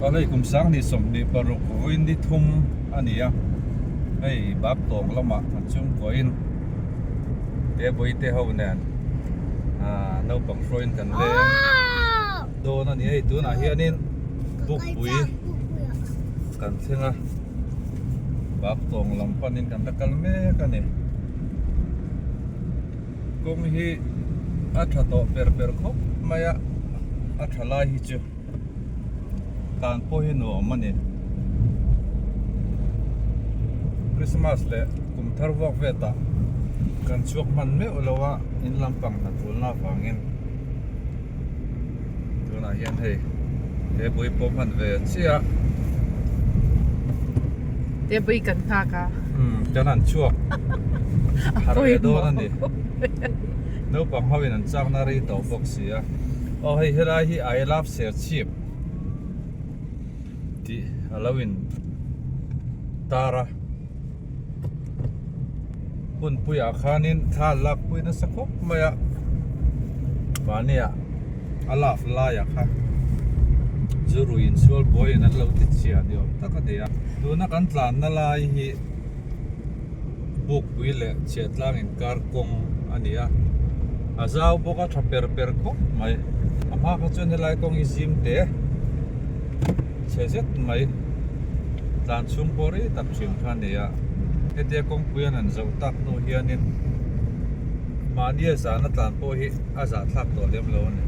Awle kum 2026 vawiin ni thum a ni a, hei Baktawng lamah an chhungkuahin Tebawite ho nen aaa naupang hruaiin kan leng dawn a ni. Hei tunah hianin Bukpui kan thleng a, Baktawng lam panin kan la kal mek a ni. Kawng hi a tha tawh per per khawp mai a, a tha lai hi chu tan pawh hi nuam a ni. Christmas leh kum thar vuak vet ah kan chhuak hman meuh lo a, in lampang hna tulna avangin tunah hian hei he bui pawh hman ve chiah a. Te bui kan nghak a. Umm kan han chhuak har ve dawn a ni. Naupang ho in an chak na rei tawh bawk si a. Aw hei helai hi I love Serchhip tih a lo in tar a. Hunpuiah khanin thla an lakpui nasa khawp mai a, mahniah a love laiah kha zu rui insual buaiin an lo ti chhia ni awm tak a ni a. Tuna kan tlanna lai hi Bukpui leh Chhiahtlang inkar kawng a ni a, a zau bawk a tha per per khawp mai. A hma kha chuan helai kawng hi zim te chhe zet mai tlan chhung pawh rei tak thin kha a ni a, hetia kawngpui an han zoh tak hnu hianin mahnia zahna tlan pawh hi a zahthlak tawh lem lo a ni.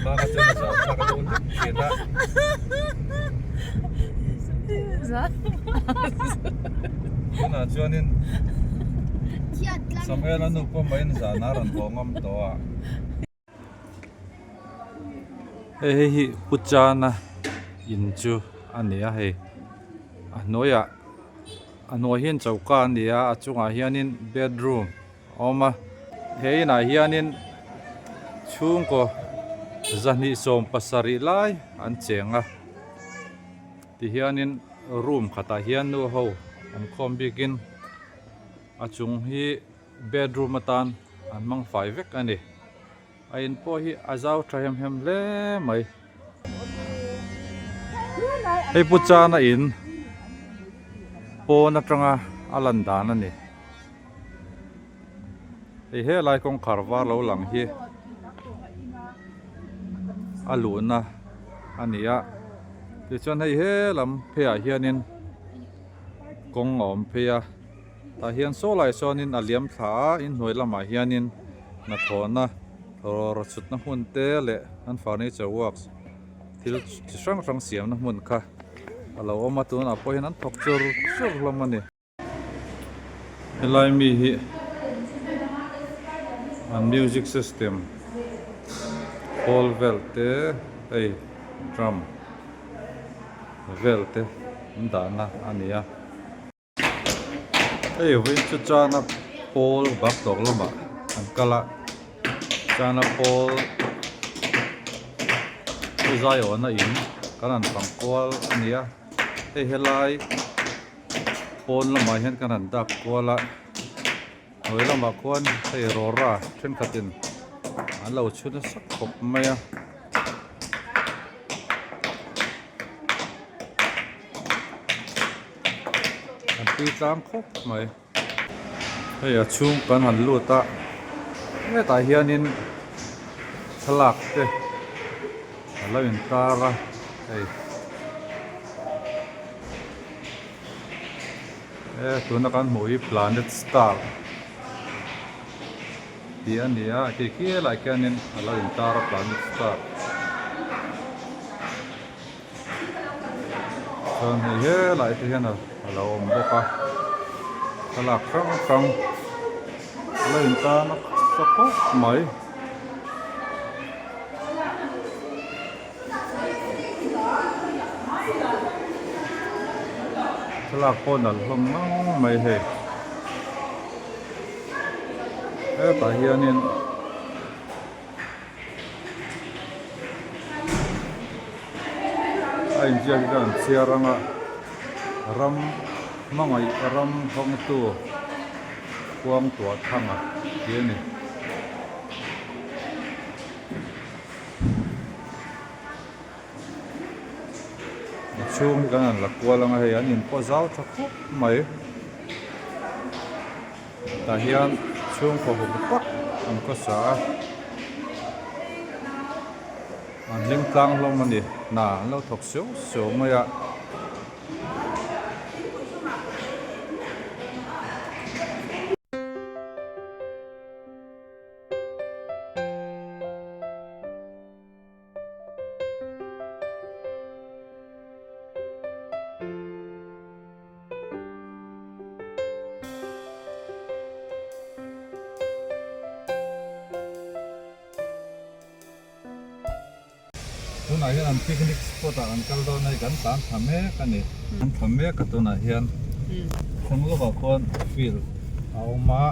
Hma kha chuan a zahthlak deuh hlek thin a. Tunah chuanin Samuel-a nu pawh maiin zan a rawn haw ngam tawh a. Hei hei hi Pu Chana in chu a ni a hei a hnuaiah a hnuai hian choka a ni a a chungah hianin bedroom a awm a he inah hianin chhungkaw 270 lai an cheng a tihianin room khatah hian nu ho an khawm bikin a chung hi bedroom atan an hmang fai vek a ni a in pawh hi a zau tha hem hem hle mai hei pu chana in pawn atanga a lan dan a ni hei helai kawngkhar var lo lang hi a luhna a ni a tichuan hei helam pheiah hianin kawng a awm phei a. Tah hian saw lai sawnin a liam thla a, inhnuai lamah hianin hnathawhna rawra chhutna hmun te leh an furniture works thil chi hrang hrang siamna hmun kha a lo awm a, tunah pawh hian an thawk chur chur hlawm a ni. Helai mi hi an music system hall vel te hei drum vel te an dahna a ni a. Hei vawiin chu chana pawl bak tawk lamah an kal a chana pawl chu zai awhna in kan han fang kual a ni a hei helai pawn lamah hian kan han dak kual a hnuai lamah khuan hei rawra thenkhatin an lo chhu nasa khawp mai a. An tui tlang khawp mai. Hei a chhung kan han lut a hetah hianin thlalak te a lo intar a hei e tuna kan hmuh hi planet star tih a ni a khi khi helaiah khianin a lo intar a planet star. Chuan hei helai te hian a lo awm bawk a thlalak hrang hrang a lo in tan nasa khawp mai. Thlalak pawh nalh hlawm ngang mai hei hetah hianin. A inziak hi chuan chhiar anga ram hmangaih ram hawngtu kuang tuah thanga tih a ni. chhung hi kan han la kual ang a hei an in pawh zau tha khawp mai tah hian chhungkaw hum tak an khawsa a an hlim tlang hlawm a ni hna an lo thawk suau suau mai a. Tunah hian an picnic spot ah kan kal dawn a hei kan tlan thla mek a ni. Kan thla mek a tunah hian thleng lawkah khuan field a awm a.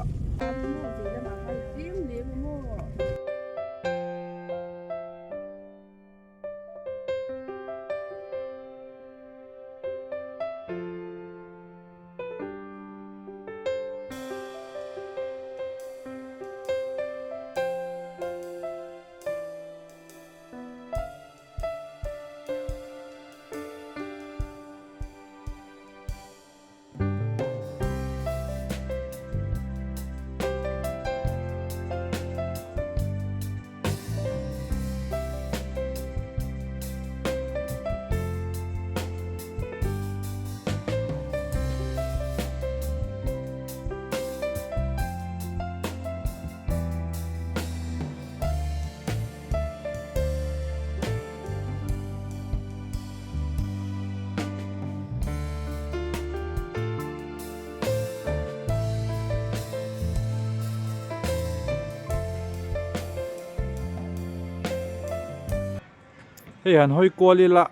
Hei han hawi kual ila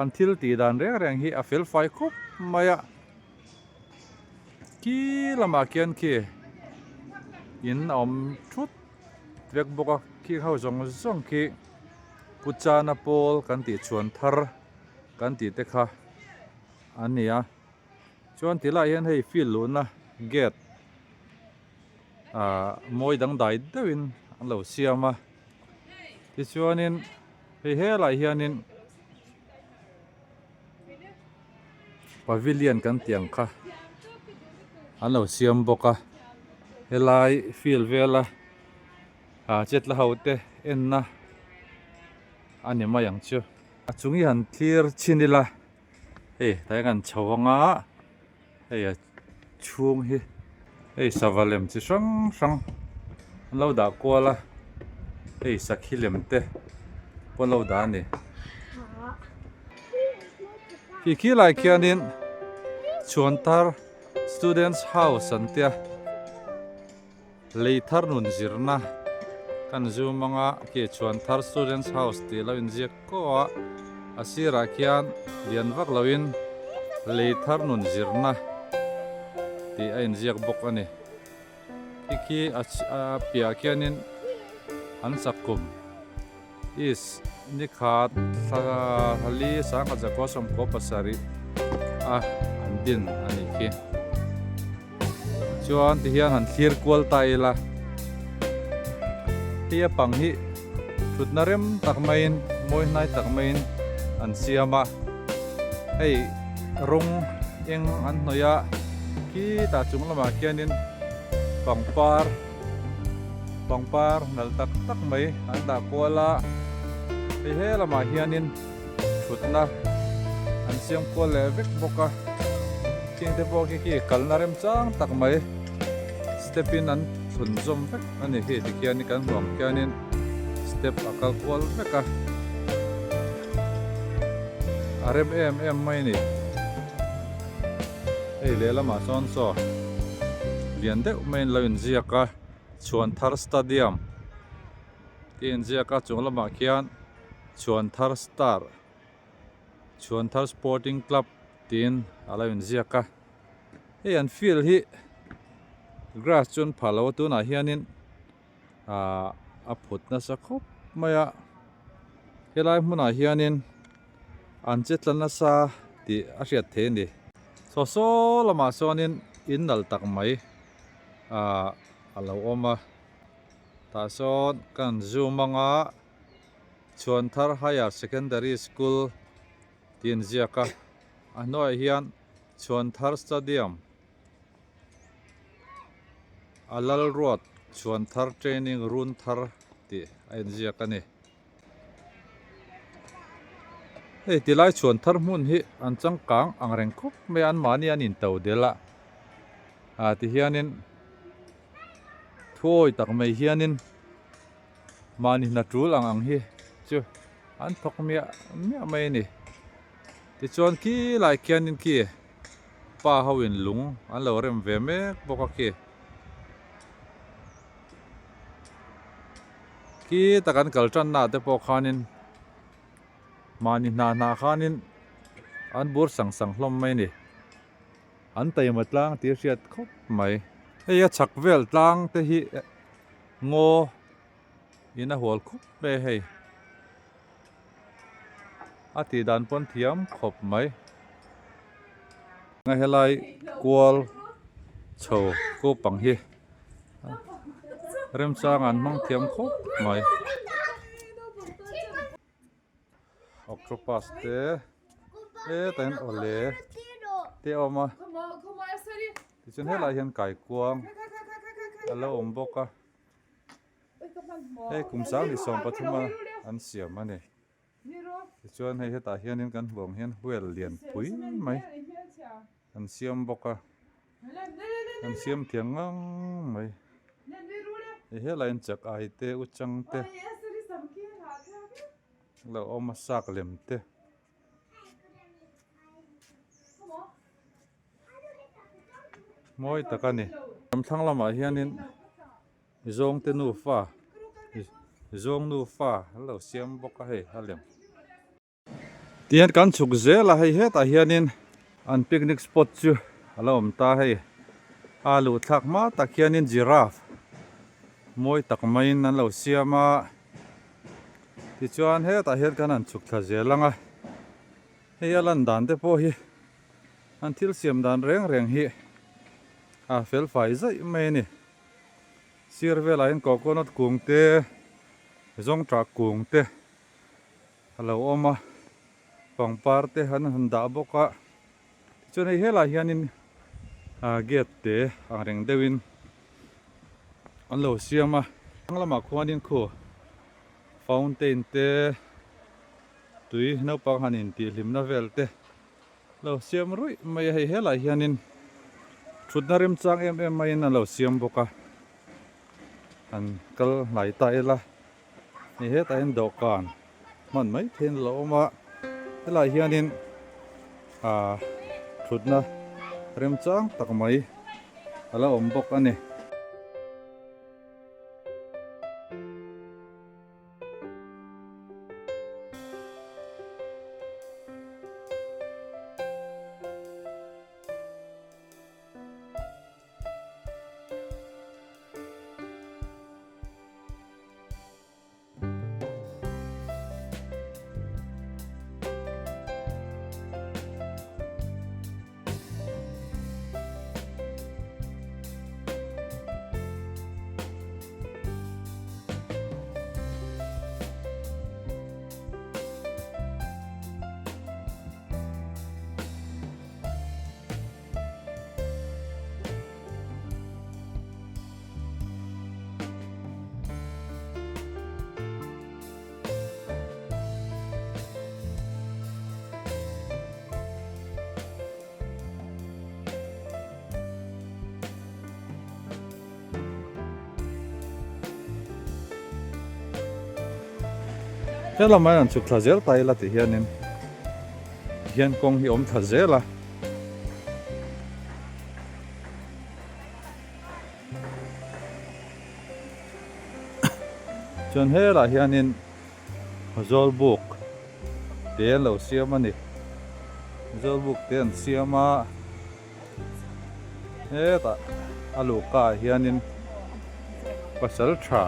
an thil tih dan reng reng hi a fel fai khawp mai a khi lamah khian khi in a awm thut vek bawk a khi ho zawng zawng khi pu chana pawl kan tih chhuan thar kan tih te kha an ni a chuan ti laiah hian hei field luhna gate ah mawi dangdai deuhin an lo siam a tichuanin hei helaiah hianin pavilion kan tih ang kha an lo siam bawk a helai field vela ah chetla ho te enna a ni mai ang chu a chung hi han thlir chhin ila hei tlai kan chho anga hei a chhung hi hei sava lem chi hrang hrang an lo dah kual a hei sakhi lem te pawh an lo dah a ni khi khi lai khianin chhuanthar students house an tia lei thar nun zirna kan zoom anga khi chhuanthar students house tih lo inziak kaw a a sirah khian lian vak loin lei thar nun zirna tih a inziak bawk a ni khi khi a piahah khianin an sak kum Is nikhat thla hali sangkhat zakua sawmkua pasarih a an din a nih khi. Chuan tihian han thlir kual ta ila hei a pang hi thutna rem tak maiin mawi hnai tak maiin an siam a hei rawng eng an hnawih a khitah chung lamah khianin pangpar pangpar nalh tak tak mai an dah kual a hei he lamah hianin thutna an siam kual leh vek bawk a khing te pawh khi khi kalna remchang tak mai step in an thlun zawm vek a ni hei tikhian kan hmu ang khianin step a kal kual vek a a rem em em mai a ni. Hei lehlamah chuan saw lian deuh maiin lo inziak a Chhuanthar Stadium tih a inziak a chung lamah khian Chhuanthar Star Chhuanthar Sporting Club tiin a lo inziak a hei an field hi grass chu an phah lo a tunah hianin ahh a phut nasa khawp mai a helai hmunah hianin an che tla nasa tih a hriat theih a ni saw saw lamah chuanin in nalh tak mai ahh a lo awm a tah sawn kan zoom anga Chhuanthar Higher Secondary School tih a inziak a. A hnuaiah hian Chhuanthar Stadium a Lalruat Chhuanthar Training Run Thar tih a inziak a ni. Hei tilai Chhuanthar hmun hi an changkang ang reng khawp mai a, anmahni an into del a, ah tihianin thuawi tak mai hianin Mahni hna tul ang ang hi chu an thawk miah miah mai a ni. Tichuan khi lai khianin khi pa ho in lung an lo rem ve mek bawk a khi. Khi tak an kal tan na te pawh khanin mahni hna hna khanin an bur sang sang hlawm mai a ni. An taima tlang tih a hriat khawp mai. Hei a chhak vel tlang te hi Ngaw in a hual khup mai a hei. A tih dan pawn thiam khawp mai. Helai kual chho kopang hi remchang an hmang thiam khawp mai. Octopus te hetah hian awle te a awm a tichuan helaiah hian kaikuang a lo awm bawk a hei kum 2013 a an siam a ni tichuan hei hetah hianin kan hmuh ang hian whale lianpui mai an siam bawk a an siam thiam ngang mai hei helaiah hian chak ai te uchang te lo awm a sak lem te. Mawi tak a ni. Ram thlang lamah hianin zawngte nufa zawng nufa an lo siam bawk a hei a lem. Tihian kan chhuk zel a hei hetah hianin an picnic spot chu a lo awm ta hei. A luh thlak hma tak hianin giraffe mawi tak maiin an lo siam a. Tichuan hetah hian kan han chhuk thla zel ang a, hei a lan dan te pawh hi an thil siam dan reng reng hi a fel fai zaih mai a ni. Sir velah hian coconut kung te, zawngṭah kung te a lo awm a, pangpar te an han dah bawk a. Tichuan hei helaiah hianin gate te ang reng deuhin an lo siam a. Thlang lamah khuanin khu fountain te tui naupang han intihhlimna vel te lo siam ruih mai a. Hei helaiah hianin thutna remchang em em maiin an lo siam bawk a, han kal hnai ta ila. Hei hetah hian dawhkan hman mai theiin a lo awm a helaiah hianin ahh thutna remchang tak mai a lo awm bawk a ni. He lamah hian an chhuk thla zel ta ila tih hianin hian kawng hi awm thla zel a. Chuan helah hianin Zawlbuk te an lo siam a ni. Zawlbuk te an siam a, hetah a luhka ah hianin pasal tha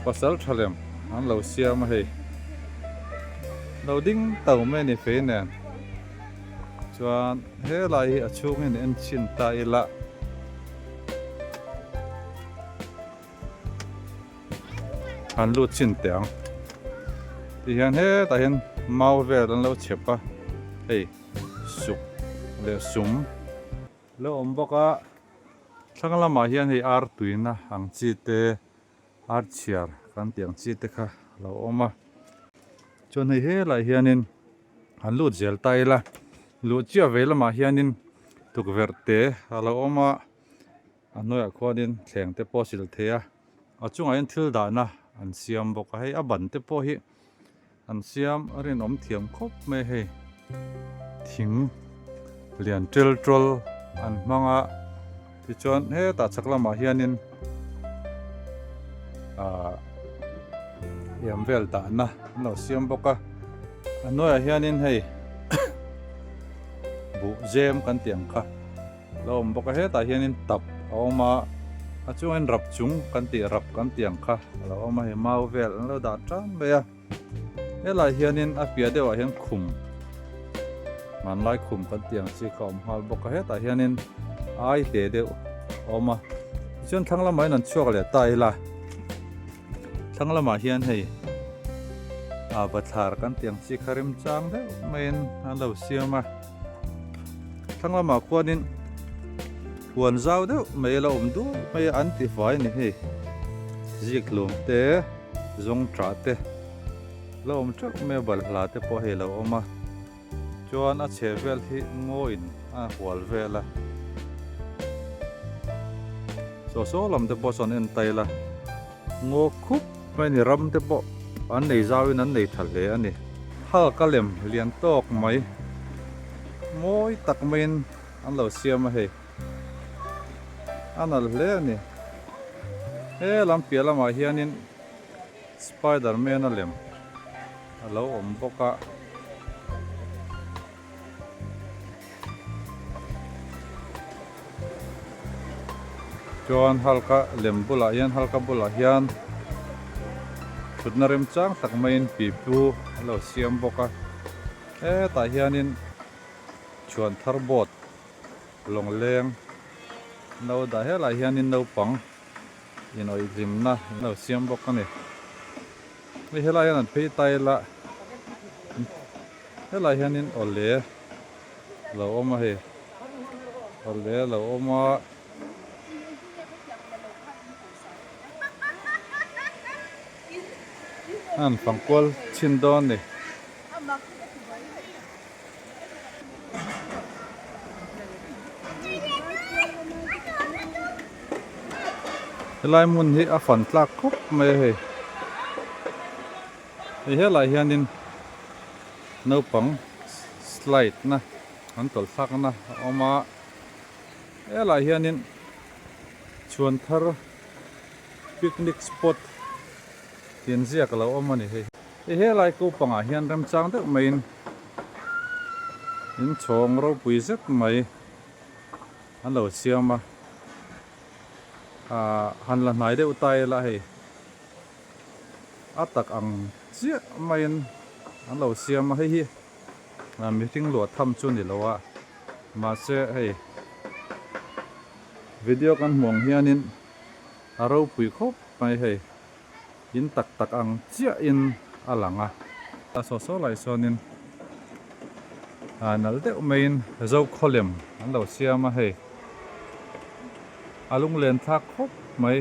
pasal tha lem an lo siam a hei. Lo ding to mai a ni fei nen. Chuan helai hi a chhungin en chhin ta ila. Han lut chin teh ang. Tihian hetah hian mau vel an lo chhep a hei. leh sum lo awm bawk a thlang lamah hian hei ar tuina ang chi te ar chhiar kan tih ang chi te kha a lo awm a chuan hei helaiah hianin an lut zel ta ila luh chiah vei lamah hianin tukverh te a lo awm a a hnuaiah khuanin thleng te pawh a sil thei a a chungah hian thil dahna an siam bawk a hei a ban te pawh hi an siam a rinawm thiam khawp mai a hei thing lian tel tawl an hmang a tichuan hetah chhak lamah hianin ahh em vel dahna an lo siam bawk a a hnuaiah hianin hei buh zem kan tih ang kha lo awm bawk a hetah hianin tap a awm a a chungin rap chung kan tih rap kan tih ang kha a lo awm a hei mau vel an lo dah tan mai a helaiah hianin a piah deuhah hian khum hmanlai khum kan tih ang chi kha a awm nghal bawk a hetah hianin ai te deuh a awm a tichuan thlang lamah hian an chhuak leh ta ila thlang lamah hian hei ah bathlar kan tih ang chi kha remchang deuh maiin an lo siam a. Thlang lamah khuanin huan zau deuh mai a la awm duai mai a an ti fai a ni hei zik hlum te zawng tah te la awm teuh mai a balhla te pawh hei a lo awm a chuan a chheh vel hi ngawiin a hual vel a saw saw lam te pawh sawn en ta ila ngaw khup mai a ni ram te pawh an nei zauin an nei tha hle a ni. Halka lem lian tawk mai mawi tak maiin an lo siam a hei a nalh hle a ni he lam piah lamah hianin spider man a lem a lo awm bawk a. Chuan halka lem bulah hian halka bulah hian thutna remchang tak maiin pipu a lo siam bawk a hetah hianin chhuan thar boat lawng leng an lo dah helaiah hianin naupang inawih hlimna an lo siam bawk a ni hei helaiah hian an phei ta ila helaiah hianin awle lo awm a hei awle lo awm a. An fang kual chhin dawn a ni. Helai hmun hi a fan tlak khawp mai a hei. Hei helaiah hianin naupang slide na an tawlh thlak na a awm a helaiah hianin chhuan thar picnic spot tih an ziak a lo awm a ni hei. Hei helai ko pangah hian remchang deuh maiin inchhawng ropui zet mai an lo siam a ah han la hnai deuh ta ila hei a tak ang chiah maiin an lo siam a hei hi mihring luah tham chu ni lo a mahse hei video kan hmuh ang hianin a ropui khawp mai hei. In tak tak ang chiahin a lang a. A saw saw lai sawnin nal deuh maiin Zokhawlem an lo siam a hei a lunglen thlak khawp mai.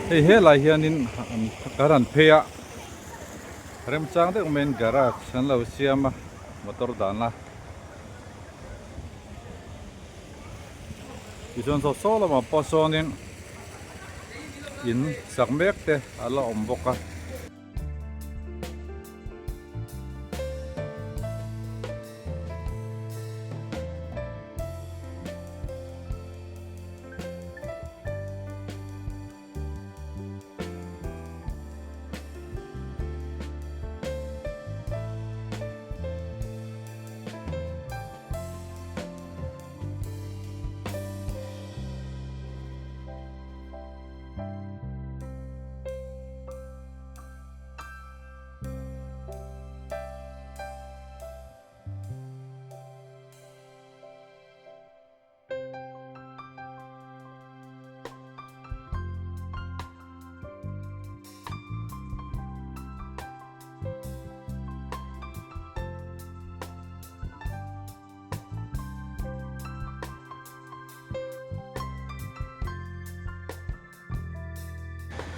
Hei helai hianin kan han phei a remchang deuh maiin garage an lo siam a motor dahna tichuan saw saw lamah pawh sawnin in sak mek te a la awm bawk a.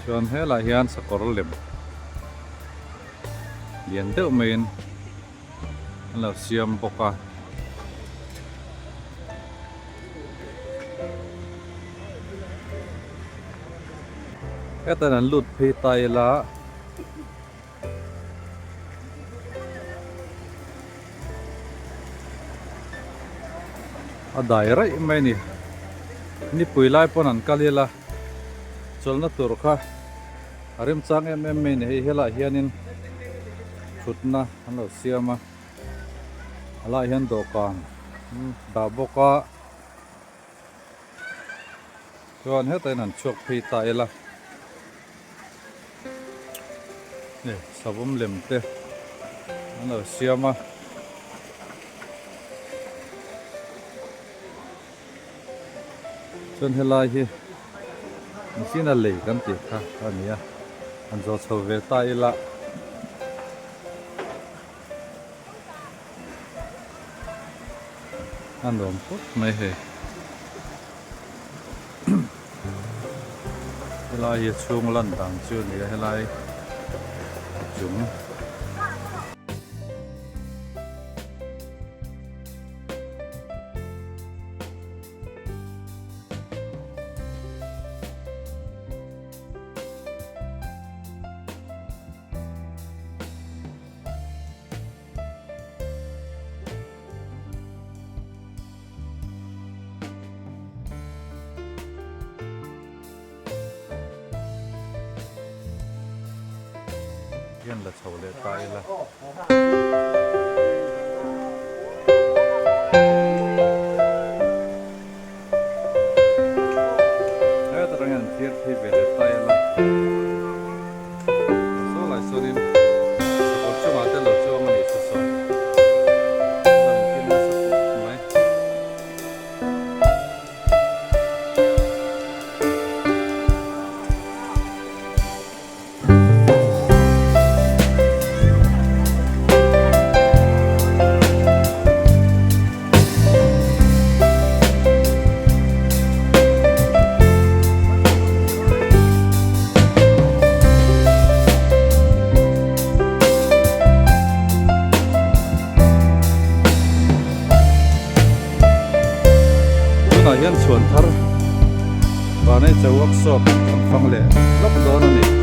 Chuan helai hian sakawr lem lian deuh maiin an lo siam bawk a. Hetan an lut phei ta ila. A dai raih mai a ni nipui lai pawn an kal ila chawlhna tur kha a remchang em em mai a ni hei helaiah hianin thutna an lo siam a a laiah hian dawhkan dah bawk a. Chuan hetah hian han chhuak phei ta ila hei savawm lem te an lo siam a chuan helai hi machine a lei kan tih kha a ni a han zawh chho ve ta ila. A nuam khawp mai hei helai hi a chhung lan dan chu a ni a helai chung. Hian la chho leh ta ila. Heta tang hian thir phei ve leh ta ila. Saw lai sawnin sakawr chungah te lo chuang a nih chu saw. Lang kin nasa khawp mai. Tunah hian chhuan thar Vanei Chau Workshop kan fang leh lawk dawn a ni.